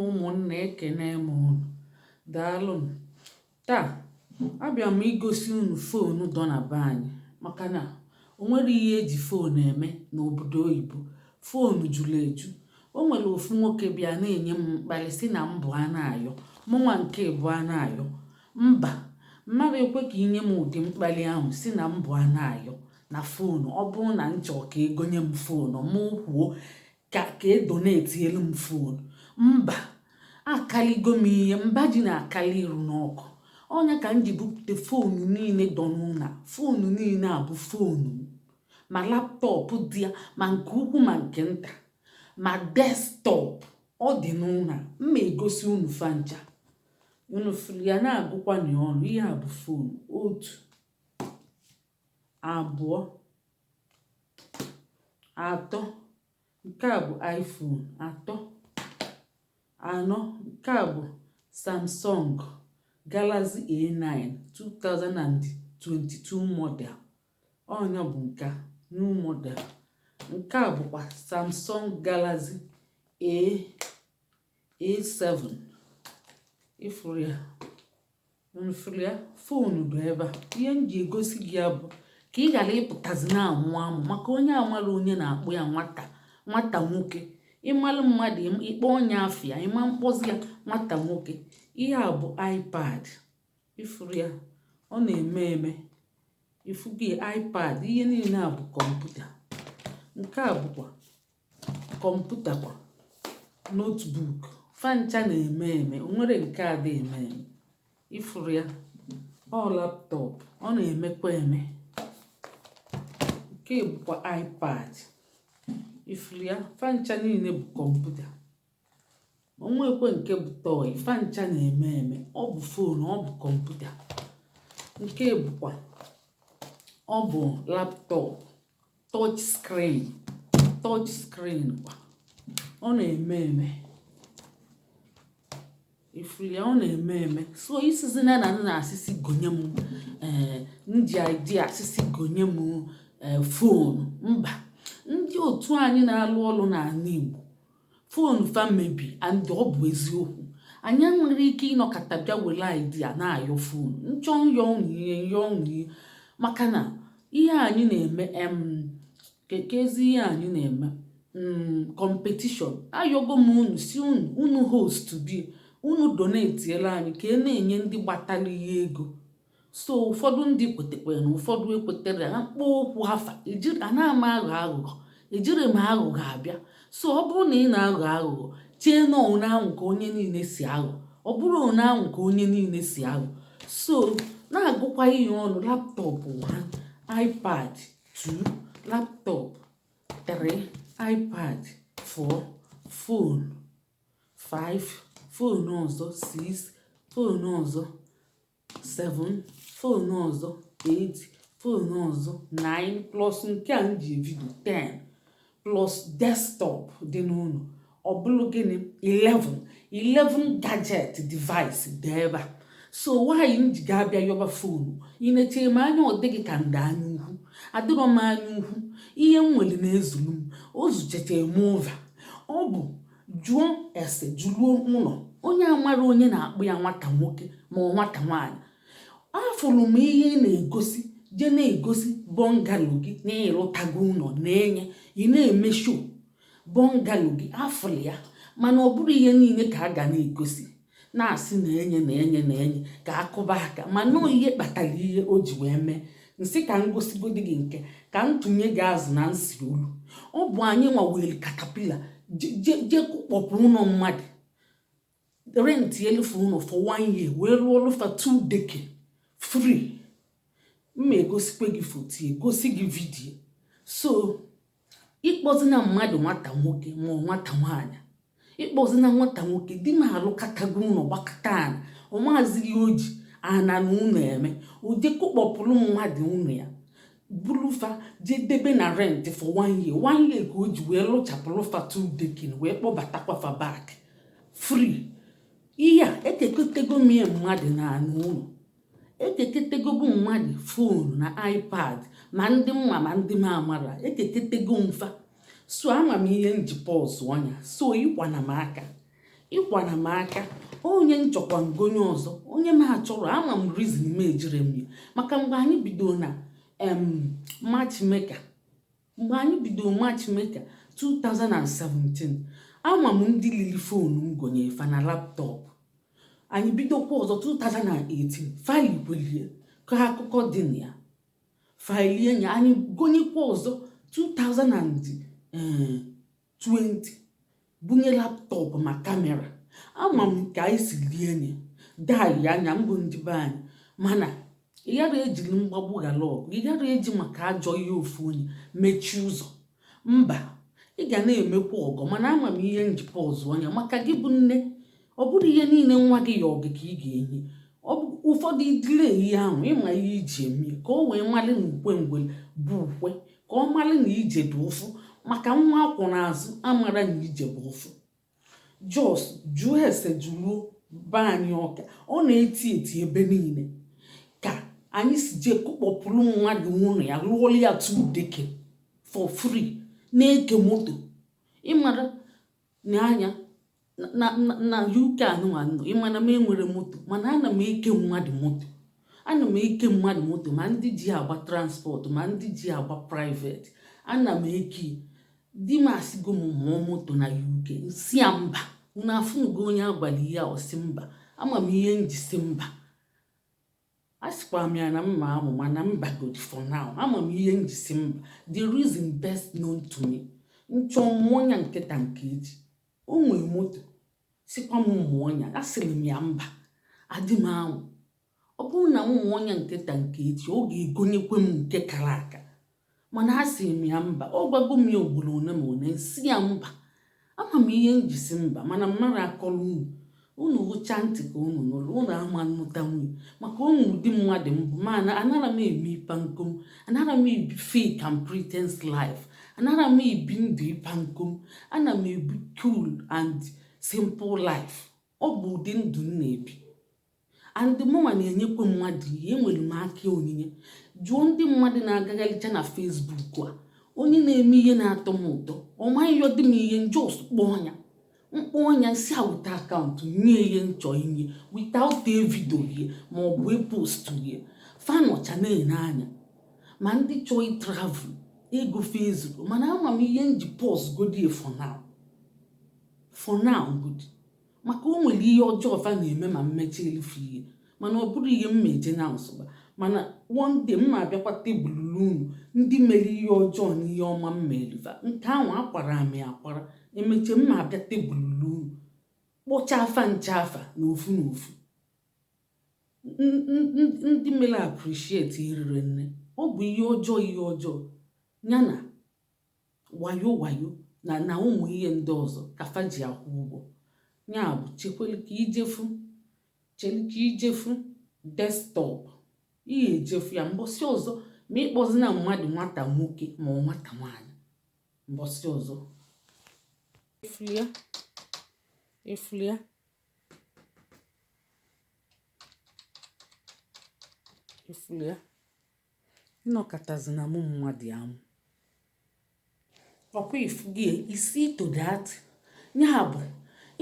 Ụmụnna, ekene m unu. Daalụnụ. Taa abịa m igosi unu phone dọ na be anyị, maka na o nwere ihe eji phone eme n'obodo oyibo. Phone juru eju. O nwere ofu nwoke bịa na-enye m mkparị, si na mbụ a na-ayọ mụnwa nke bụ a na-ayọ. Mba, mmadụ ekwe ka inye m ụdị mkparị ahụ, si na mbụ a na-ayọ na phone. Ọ bụrụ na m chọọ ka egonye m phone, mụ kwuo ka e donate elu m phone. Mba, akaligo m ihe mba ji na-akali iru n'ọkụ. Ọnya ka m ji bupute phone niile dọ n'ụlọ. Phone niile a bụ phone m, ma laptop dị ya, ma nke ukwu ma nke nta, ma desktop ọ dị n'ụlọ. Mma egosi unu fancha. Unu fụrụ ya, na-agụkwa na ọnụ. Ihe a bụ phone: otu, abụọ, atọ. Nke a bụ iPhone. Atọ, anọ. Nke a bụ Samsung Galaxy A9 2022 model. Ọnya bụ nke a, new model. Nke a bụkwa Samsung Galaxy A A7. Ifuru ya, mfuru ya. Phone dị ebe a. Ihe m ji egosi gị ya bụ ka ị ghara ịpụtazi na-amụ amụ, maka onye amara onye na-akpụ ya nwata nwata nwoke. Ịmalụ mmadụ, ịkpọ onye afịa, ịma mkpọzi ya nwata nwoke. Ihe a bụ iPad. Ifuru ya, ọ na-eme eme. Ifugo iPad. Ihe niile a bụ kọmputa. Nke a bụkwa kọmputa kwa, notebook. Fancha na-eme eme, o nwere nke a dị eme eme. Ifuru ya, ọ laptop, ọ na-emekwa eme. Nke bụkwa iPad. Ifuru ya. Fancha niile bụ kọmputa. Onwekwe nke bụ toy. Fancha na-eme eme. Ọ bụ phone, ọ bụ kọmputa. Nke bụkwa, ọ bụ laptop, touch screen. Touch screen kwa, ọ na-eme eme. Ifuru ya, ọ na-eme eme. So isizina na nna asịsị gonye m, ee, nji idea asịsị gonye m, ee, phone. Mba, ndị otu anyị na-alụ ọrụ n'ala Igbo, phone fa mebi. And ọ bụ eziokwu, anyị enwere ike ịnọkọta bịa were idea na-ayọ phone nchọ nyọ unu ihe, nyọ unu ihe, maka na ihe anyị na-eme em kekezi. Ihe anyị na-eme competition, ayọgo m unu, si unu, unu host bi, unu donate-iela anyị ka e na-enye ndị gbatara ihe ego. So ụfọdụ ndị kwetekwere na ụfọdụ ekwetere na mkpọ okwu afa ana m aghọ aghụghọ, ejiri m aghụghọ abịa. So ọ bụrụ na ị na-aghọ aghụghọ, chee na one ahụ ka onye niile si aghọ. Ọ bụrụ one ahụ ka onye niile si aghọ. So na-agụkwa ihe ọnụ: laptop 1, iPad 2, laptop 3, iPad 4, phone 5, phone ọzọ 6, phone ọzọ 7, phone ọzọ 8, phone ọzọ 9, plus nke a m ji video 10, plus desktop dị n'ụlọ. Ọ bụrụ gịnị? 11. 11 gadget device dị ebe a. So nwaanyị m ji ga-abịa yọba phone, ị na-eche m anya, ọ dịghị ka ndị anya ukwu. Adịrọ m anya ukwu. Ihe m nwere na-ezulu m, o zucheche m over. Ọ bụ jụọ ese, jụruo ụlọ onye amara onye na-akpụ ya nwata nwoke ma ọ nwata nwaanyị. Afụrụ m ihe ị na-egosi, je na-egosi bungalow gị na ịlụtago ụlọ, na-enye ị na-eme show bungalow gị. Afụrụ ya, mana ọ bụrụ ihe niile ka a ga na-egosi, na-asị na-enye na-enye na-enye ka akụba aka. Mana ihe kpatara ihe o ji wee mee nsị ka m gosigodi gị nke ka m tụnye gị azụ na nsi olu. Ọ bụ anyị nwa were caterpillar je kpọpụ ụlọ mmadụ, rent elufu ụlọ for one year, wee rụọ ọrụ for 2 decade free. Mma egosikwa gị foto, egosi gị video. So ịkpọzina mmadụ nwata nwoke ma ọ nwata nwaanyị, ịkpọzina nwata nwoke. Di m alụkatago ụlọ, gbakọta ana, ọ maazị o ji ana na ụlọ eme oje kụkpọpụrụ mmadụ ụlọ ya, bulufa jee debe na rent for one year. One year ka o ji wee lụchapụrụ fa 2 decade, wee kpọbatakwa fa back free. Ihe a ekekọtego m ihe mmadụ na anụ ụlọ, ekeketego bụ mmadụ phone na iPad, ma ndị mma ma ndị m amara, ekeketego mfa. So ama m ihe nji pause ọnya. So ịkwana m aka. Ịkwara m aka onye nchọkwa ngonye ọzọ, onye m achọrọ. Ama m reason m ejire m ya, maka mgbe anyị bido na matchmaker, mgbe anyị bido matchmaker 2017, ama m ndị lili phone m gonye fa na laptop. Anyị bidokwa ọzọ 2018, falikwelie ka akụkọ dị na ya, filie nya. Anyị gonyekwa ọzọ 2020, bunye laptop ma camera. Ama m ka anyị si lie nya dai anya mbụ ndị be anyị. Mana ị ghara ejiri mgbagbu ghara ọgụ, ị ghara eji maka ajọ ihe ofu onye mechie ụzọ. Mba, ị ga na-emekwa ọgọ. Mana ama m ihe njikwa ọzọ anya maka gị bụ nne. Ọ bụrụ ihe niile nwa gị ya ọgụ ka ị ga-enye, ọ bụ ụfọdụ idile ihe ahụ ịma ihe iji eme ka o wee malị na ukwe ngwere bụ ukwe, ka ọ malị na ije dị ụfụ, maka nwa akwụ n'azụ amara na ije bụ ụfụ. Jos jụọ ese, jụruo be anyị ọka ọ na-eti eti ebe niile ka anyị si jee kụkpọpụrụ mmadụ ụlọ ya, lụọrọ ya two decking for free, na-eke moto. Ịmara na anya na UK anụnwa nọ, ịmana m enwere moto, mana ana m eke mmadụ moto, ana m eke mmadụ moto, ma ndị ji agba transport, ma ndị ji agba private, ana m eke. Di m asịgo m mụọ moto na UK, nsi ya mba. Unu afụnugo onye agwala ihe a ọsị mba. Ama m ihe njisi mba. A sịkwa m ya na mma amụ, mana mba godi for now. Ama m ihe njisi mba, the reason best known to me. Nchọ mụọ ya nkịta nke eji o nwee moto, sikwa m mụọ ya, asịrị m ya mba, adị m anwụ. Ọ bụrụ na m mụọ ya nkịta nke echi, ọ ga-egonyekwe m nke kara aka, mana asị m ya mba. Ọ gwago m ya ugboro one ma one, nsi ya mba. Ama m ihe njisi mba, mana mmadụ akọrọ unu, unu rụcha ntị ka unu nụrụ, unu ama nnụta nwunye, maka ụmụ ụdị mmadụ mbụ. Mana anara m eme ịpa nkom, anara m ebi fake and pretense life, anara m ebi ndụ ịpa nkom. Ana m ebi cool and simple life. Ọ bụ ụdị ndụ m na-ebi, and mụnwa na-enyekwa mmadụ ihe. Enwere m aka onyinye. Jụọ ndị mmadụ na-agagharịcha na Facebook a, onye na-eme ihe na-atọ m ụtọ, ọ maghị dị m ihe njọs kpọọ ya, mkpọ ọnya si awụta account nye ihe nchọ inye without a video ye ma ọ bụ e-post ye. Fanọcha na-ene anya, ma ndị chọọ travel ego Facebook. Mana ama m ihe nji pause godi for now, for now godi, maka o nwere ihe ọjọọ fa na-eme ma mmechi elife ihe. Mana ọ bụrụ ihe m eje na nsogbu, mana one day m ma abịakwa tebụl unu ndị mere ihe ọjọọ na ihe ọma m meliva. Nke ahụ akwara m ya akwara. Emeche m ma abịa tebụl unu kpọcha afa nche afa n'ofu n'ofu ndị mere appreciate irire nne. Ọ bụ ihe ọjọọ, ihe ọjọọ ya na wayo wayo na ụmụ ihe ndị ọzọ ka fa ji akwụ ụgwọ ya. Bụ chekwelu ka ijefu, chelu ka ijefu desktop ihe ejefu ya mbọsị ọzọ, ma ịkpọzina mmadụ nwata nwoke ma ọ nwata nwaanyị mbọsị ọzọ. Efulia, efulia, efulia. Ịnọkọtazina mụ mmadụ amụ ọkwa ifugie isi to that. Ya bụ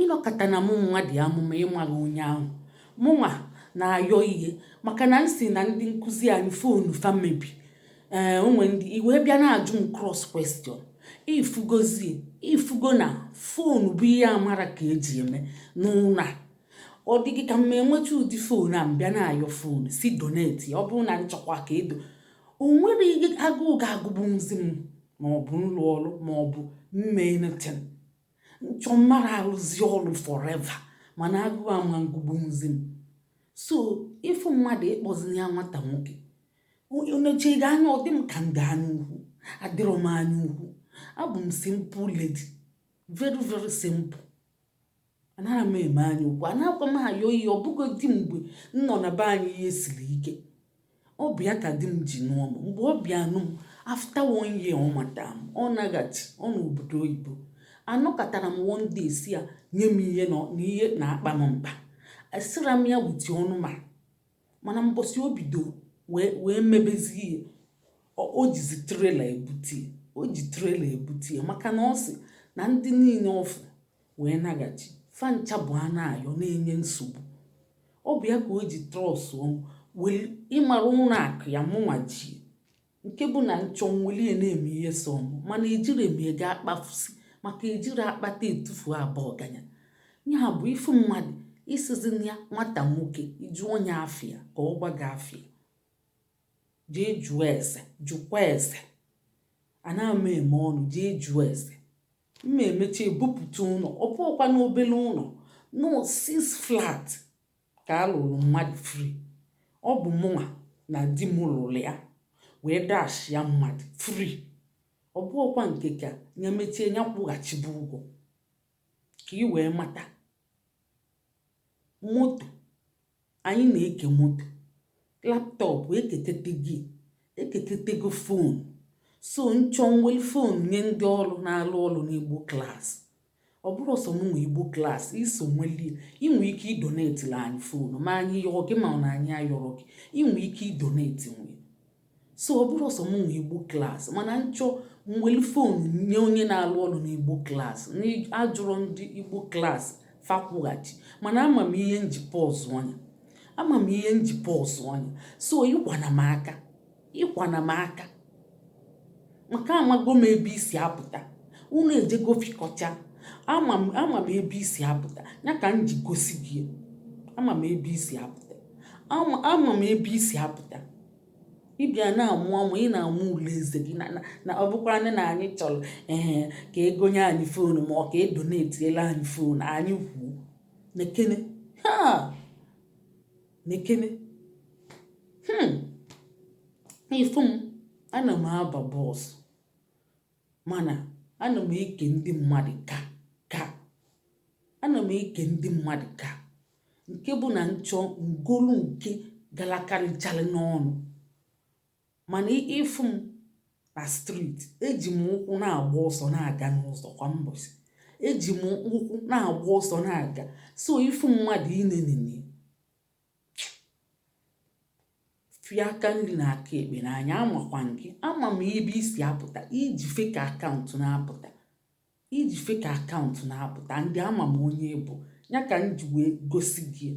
ịnọkọta na mụ mmadụ amụ ma ịmara onye ahụ mụnwa na-ayọ ihe, maka na nsị na ndị nkụzi anyị phone fa mebi. Ee, onwe ndị i wee bịa na-ajụ m cross question. Ifugozie, ifugo na phone bụ ihe amara ka eji eme n'ụlọ a. Ọ dị gị ka m enweta ụdị phone a m bịa na-ayọ phone si donate? Ọ bụrụ na nchọkwa ka edo o nwere ihe agụụ ga-agụbunzi m, ma ọ bụ nlụ ọrụ, ma ọ bụ mme anything nchọ mmadụ arụzi ọrụ forever, mana agụụ ama ngụgbunzi m. So ịfụ mmadụ, ịkpọzina ya nwata nwoke oneche gị anya, ọ dị m ka ndị anya ukwu. Adịrọ m anya ukwu, abụ m simple lady, very very simple. Anaghị m eme anya ukwu, anaghịkwa m ayọ ihe. Ọ bụgodi mgbe m nọ na be anyị ihe siri ike, ọ bụ ya ka di m ji nụọ m. Mgbe ọ bịa nụ m, after one year ọ mata m, ọ naghachi ọ n'obodo oyibo. Anọkọtara m one day si ya nye m ihe na ihe na-akpa m mkpa. Asịra m ya wuti ọnụ ma mana mbọsị o bido wee mebezi ihe, o jizi trailer ebute, o ji trailer ebute, maka na ọ sị na ndị niile ọfụ wee naghachi Fa ncha bụ anayọ na-enye nsogbu. Ọ bụ ya ka o ji trust m wee ịmara ụlọ akụ ya mụnwa ji, nke bụ na nchọ nwelie na-eme ihe so m, mana ejiri m ego akpafusi, maka ejiri akpata etufu abụọ ọganya. Ya bụ ifu mmadụ isizi ya nwata nwoke, iju onye afịa ka ọ gwa gị afịa, jee jụọ ese, jụkwa ese. Ana m eme ọnụ, jee jụọ ese. Mma emecha ebupụta ụlọ. Ọ bụghịkwa n'obele ụlọ, no, six flat ka a lụrụ mmadụ free. Ọ bụ mụnwa na di m lụrụ ya wee dash ya mmadụ free. Ọ bụghịkwa nke ka ya mechie ya kwụghachibu ụgwọ. Ka ị wee mata, moto anyị na-eke, moto, laptop eketete gị, eketetego phone. So nchọ nwere phone nye ndị ọrụ na-alụ ọrụ n'Igbo Class. Ọ bụrụ sọ m nwe Igbo Class, iso nwelie. Inwe ike idonateli anyị phone ma anyị yọọ gị, ma ọ na anyị ayọrọ gị, inwe ike idonate nwe. So ọ bụrụ sọ m nwe Igbo Class, mana nchọ nwere phone nye onye na-alụ ọrụ n'Igbo Class. Ajụrụ ndị Igbo Class fakwughachi, mana ama m ihe nji pause ọnya, ama m ihe nji pause ọnya. So ịkwana m aka, ịkwana m aka, maka amago m ebe isi apụta. Unu ejego fikọcha. Ama m, ama m ebe isi apụta. Ya ka m ji gosi gị. Ama m ebe isi apụta, ama m ebe isi apụta. Ịbịa na-amụ amụ, ị na-amụ ule eze gị na ọ bụkwara na anyị chọrọ ee ka egonye anyị phone, ma ọ ka edonateiela anyị phone. Anyị kwuo nekene ha, nekene. Ifu m, ana m aba bus, mana ana m eke ndị mmadụ ka ana m eke ndị mmadụ ka nke bụ na nchọ ngolu nke galakarịcharị n'ọnụ. Mana ịfụ m na street, eji m ụkwụ na-agba ọsọ na-aga n'ụzọ kwa mbọsị. Eji m ụkwụ na-agba ọsọ na-aga. So ịfụ mmadụ inenene fie aka nri na aka ekpe n'anya. Amakwa gị, ama m ebe isi apụta. Iji fake account na-apụta, iji fake account na-apụta. Ndị ama m onye bụ ya ka m ji wee gosi gị.